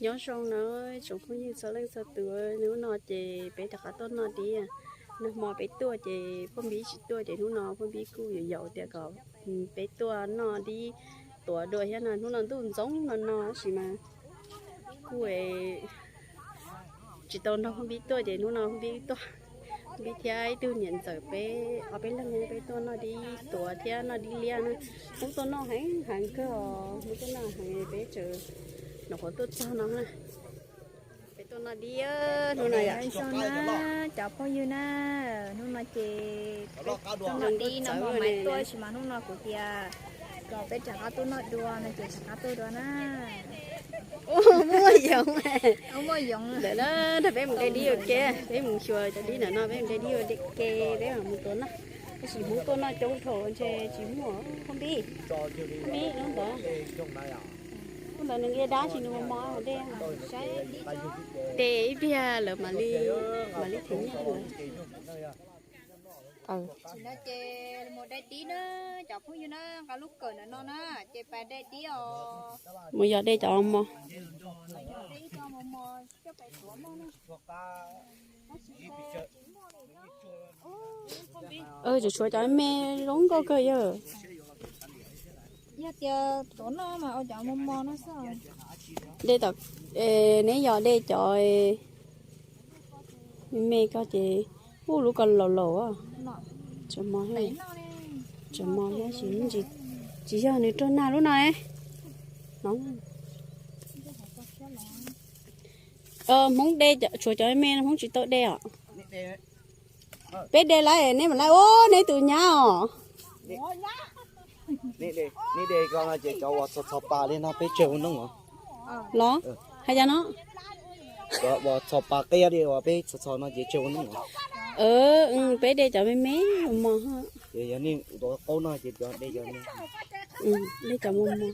Nyob zoo na tsoom phooj ywg txhua leej txhua tus, hnub no ces peb rov qab tuaj noj dib. Nag hmo peb tuaj ces Phooj Npib tsis tuaj ces hnub no Phooj Npib kuj yaum yaum tias kom peb tuaj noj dib tuav dua thiab no. Hnub no ntuj ntxoov no no tab sis mas kuj tsis tau nrog Phooj Npib tuaj ces hnub no Phooj Npib tuaj, Phooj Npib thiab ib tug niam ntxawm peb ob peb leeg peb tuaj noj dib tuav thiab noj dib liab na. Hmoob tuaj noj heev heev kawg os, Hmoob tuaj noj heev peb tseem nyuam qhuav tuaj txog no na. Peb tuaj noj dib hnub no yom. Cov phooj ywg na, hnub no ces peb tuaj noj dib no, Maiv tuaj tab sis mas hnub no kuv tias kom peb rov qab tuaj noj dua no ces rov qab tuaj dua na. Muaj yoov, muaj yoov ntawm no, nrog peb mus de dib ua ke, peb mus xyuas cov dib ntawm no, peb mus de dib ua ke, peb mam mus tuav noj. Tab sis Hmoob tuaj noj coob dhau ntshe tsis muaj. Phooj Npib, Phooj Npib, lub ntawd, lub ntawd nws nqia dab tsis nws mos mos de. De ib pliag lawv mam li, mam li them nyiaj rau lawv. Ces mus de dib na, cov phooj ywg na, nqa lub kawm ntawm no na, ces pais de dib os. Mus yog de cov mos. Tsuas tshuav cov me zoo nkauj kawg yawg. Yog tias tuav noj mas ua cov mos mos no xwb. De tom, neb yog de cov me me ko ces, ub, lub ko laus laus, tseem mos, tseem mos thiab, tsis yog nws rau nag lub no. Hmoob de, tshuav cov me me no Hmoob tsis tau de os. Peb de lawm neb mam li, ub, neb tus nyab os. Neb de ko no ces cov uas txhos txhos pas li no peb tseg ua noob os. Los? Hais cas no? Cov uas txhos pas qiab li uas peb txhos txhos no ces tseg ua noob os. Peb de cov me me mos. Yog nej tuav qaub no ces de cov me, de cov mos mos.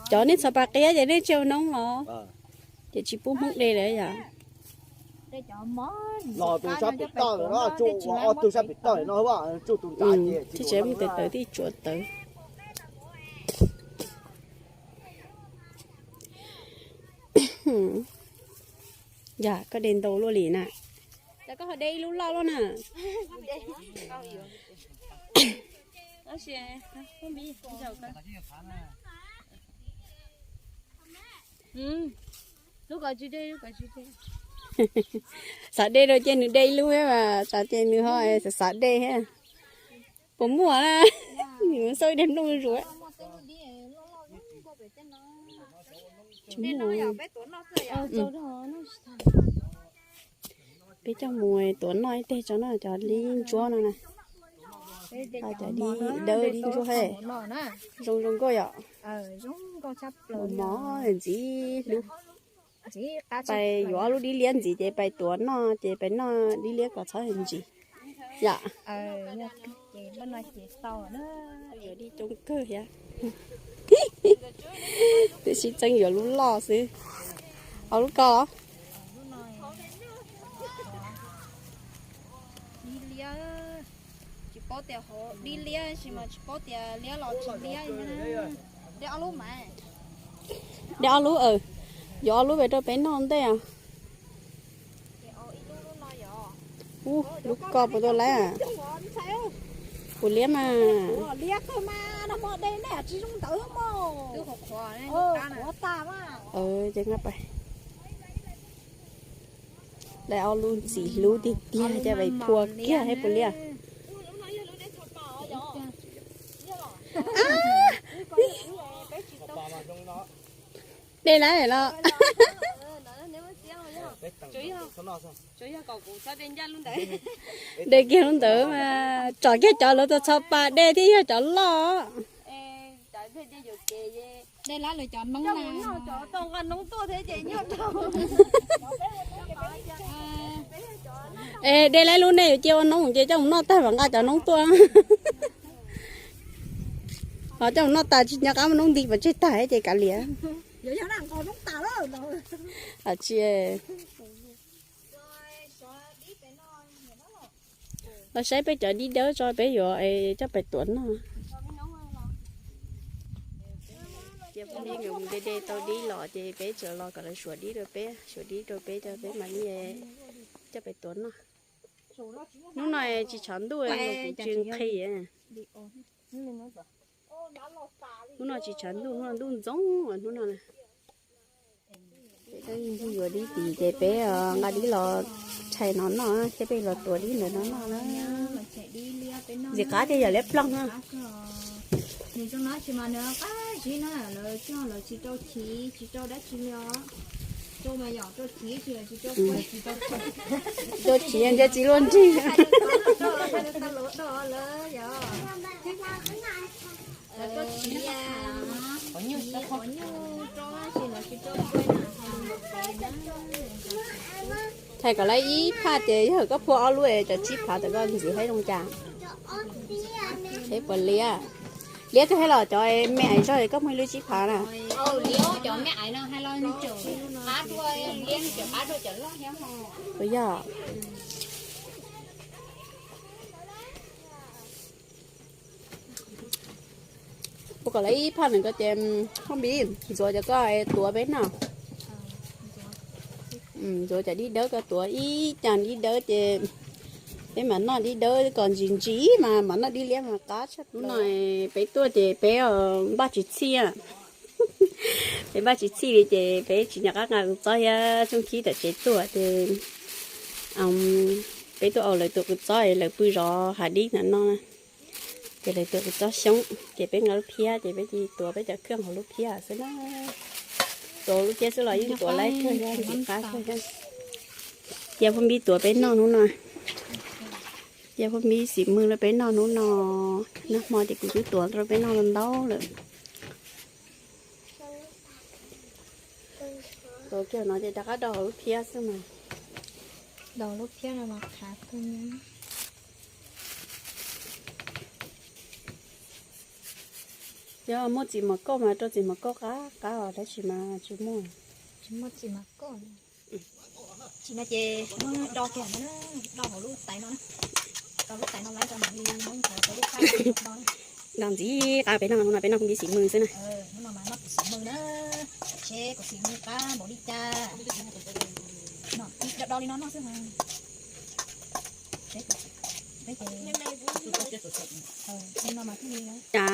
Cov nej txhos pas qiab ces nej tseg ua noob los? Ces tsis pub Hmoob de lawm yom. Los tus sab pem toj no, tsuj ob tug sab pem toj no, tsuj tus nrad ces tsis tseem mus tawm tawm tib tsuav tawv. Yog koj de ntau luaj li na. Cas koj ho de ib lub loj luaj na. Xav de rau ces nws de ib lub thiab mas tas ces nws ho xav xav de thiab. Puas muaj na? Nws xauj ib daim nplooj zuj zus. Peb coj mus tuav noj ib teg tso na, cov dib ntsuab no na. Cov dib dawb dib ntsuab he. Zoo zoo nkauj yom. Mos mos ntxiv hlub. Pais yuav ob lub dib liab ntxiv ces pais tuav noj ces pais noj dib liab kom txhob ntsis. Yom. Yuav dib coob kawg thiab. Twb sib txeeb yuav lub loj xwb. Ob lub ko. Dib liab, tsis paub tias hauv dib liab sis mas tsis paub tias liab los tsis liab. De ob lub mas. De ob lub, yuav ob lub pem rau peb noj ntej os. Ub, lub ko puas tau lawm? Puas liab mas? Lawv ob lub ntxim hlub tiag tiag, coj pais phua kiag thiab puas liab. De lawm los. De kiag lub ntawd mas tsom kiag cov lawv txhos txhos pas de thiab yog cov loj. Es de lawm lub nej yuav cia ua noob ces coj mus noj tag mam nqa cov noob tuaj. Ho coj mus noj tas tsis nco qab muab noob nti pov tseg tag ces kav liam. Tsis, los saib peb cov dib dawb tso peb yuav coj pais tuav noj. Ces phooj ywg nkawd mus de de tau dib los ces peb tseem los kom lawv suav dib rau peb, suav dib rau peb, peb mam li coj pem tuav noj. Hnub no tsis tshav ntuj, kuv tsis nqhis. Hnub no tsis tshav ntuj, hnub no ntuj ntxoov hnub no. Peb twb yuav dib tim ces peb nqa dib los tshais no noj thiab peb los tuav dib ntawm no noj na. Ntxim qab thiab yam liab ploog na. Nws zoo no tsis mas nws qab zib na, lawv cog lawv tsis rau chiv tsis rau dab tsi li os. Rau mas yom, rau chiv tsis, tsis rau, tsis rau chiv nce tsis luaj nrig. Tshais kom lawv ib phaj ces yog koj phua ob lub es cov tsib phav tawm koj ntxiv haib zoo cas? Haib puas liab? Liab kawg thiab los cov me ais zog koj muaj ib lub tsib phav na. Puas yog? Ua kom lawv ib phaj nws ko ces Phooj Npis ntxuav cov koj tuav peb noj. Ntxuav cov dib dawb koj tuav ib cas dib dawb ces peb mam noj dib dawb kom ntsim ntsim mas mam noj dib liab mas qab tshaj. Hnub no peb tuaj ces peb npaj tsis txhij, peb npaj tsis txhij li ces peb tsis nco qab nqa kua txob thiab tsooj khib tom tsev tuaj ces peb tuaj ua lawv tus kua txob es lawv pw zov hav dib ntawm no. Ces lawv tuav kua txob xyoob ces peb nqa lub phiab ces peb cia li tuav peb cov khaj hauv lub phiab xwb na. Tuav lub phiab xwb los yeej tuav laib kawg thiab ntxim qab kawg thiab. Cia Phooj Npis tuav peb noj hnub no. Cia Phooj Npis xim mws rau peb noj hnub no. Nag hmo ces kuv twb tuav rau peb noj ntau lawm. Tuav kiag no ces rov qab do hauv lub phiab xwb mas. Do lub phiab no mas qhav kawg. Yog muaj txiv mov kauj mas rau txiv mov kauj qab qab os, tab sis mas tsis muaj. Tsis muaj txiv mov kauj. Tsis no ces muab do kiag no, do hauv lub tais no, do lub tais no lawm rau mam li muab rau lub phab do. Do ntxim qab peb noj, hnub no peb noj Phooj Npis xim mws xwb na. Hnub no mas noj kuv xim mws na, seb kuv xim mws qab npaum li cas. Do do li no noj xwb. Cas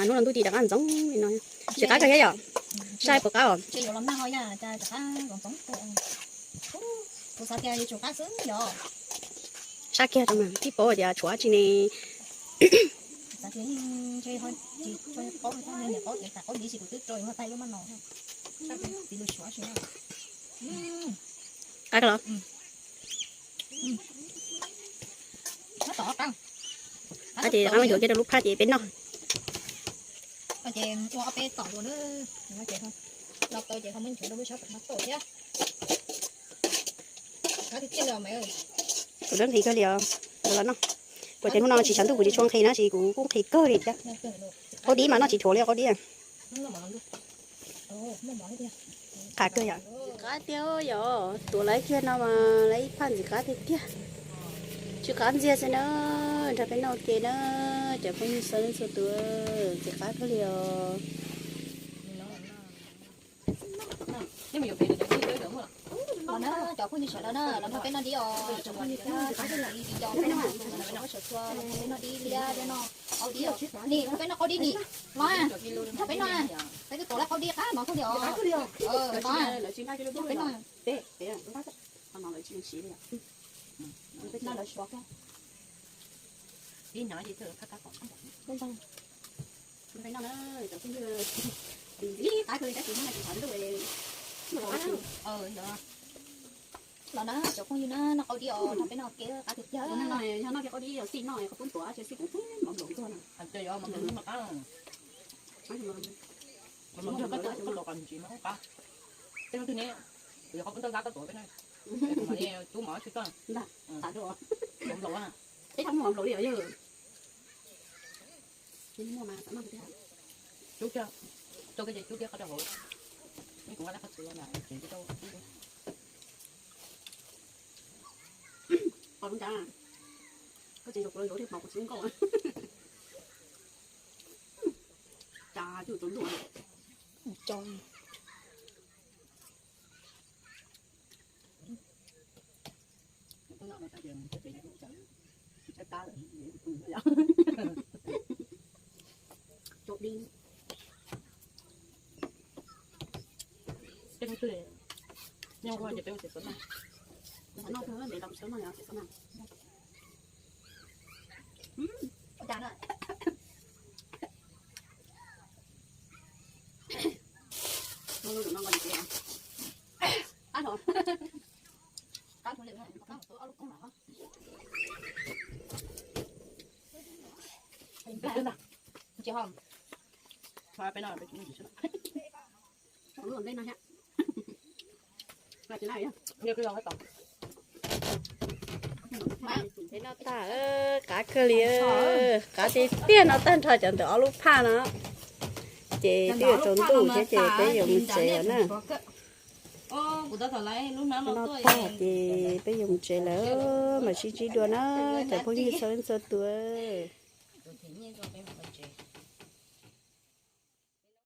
hnub no ntuj ci rov qab ntxoov li no, tsis qab kawg thiab yom? Saib puas qab os. Saib kiag rau mas tib paub tias tshuav dab tsi ne. Qab kawg los? Qab ces rov qab yuav kiag rau lub phaj ces peb noj. Kuv twb nqhis kawg li os, los noj. Kuv ces hnub no tsis tshav ntuj kuv tsis tshua nqhis na, sis kuv kuj nqhis kawg li thiab. Qaub dib mas noj tsis dhuav li qaub dib. Qab kawg yom. Qab tiag yom, tuav lawv kiag no mas lawv ib phaj ntxim qab tiag tiag. Tsis qab ntxiag xwb na, nrog peb noj ua ke na, cov phooj ywg sawv daws txhua tus, ntxim qab kawg li os. Los na cov phooj ywg sawv daws na, los nrog peb noj dib os, cov phooj ywg sawv daws, peb noj dib liab thiab noj qaub dib os. Nim peb noj qaub dib nim, los nrog peb noj, peb twb tuav lawv qaub dib qab mov kawg li os. Los nrog peb noj. Los na cov phooj ywg na, noj qaub dib os, nrog peb noj kev qab tiag tiag. Yog noj kev qaub dib os, xij noj qhov poob tuav tsis xij kuv mov nplaum ntxuag no. Tej no twg ne, kuv yog qhov poob tab zab tab tuav peb na. Cub mov tsis txog. Ntag, tas dua. Mov nplaum na. Peb thab muaj mov nplaum li os yog. Cub, rau kiag ces cub kiag qhov rau hauv. Kuv nqa qhov txhuv los na, ces rau. Qos lub ncab, koj tsis zaum kuv los zaum thiaj pom kuv tsis nkauj. Cas cub tsaus ntuj. Noj tag, qab kawg li, qab tiag tiag, noj tag nrho cov ntawm ob lub phaj no. Ces twb yuav tsaus ntuj thiab ces peb yuav mus tsev lawm na. Noj tag ces peb yuav mus tsev lawm, mam sib ntsib dua na cov phooj ywg txhua leej txhua tus.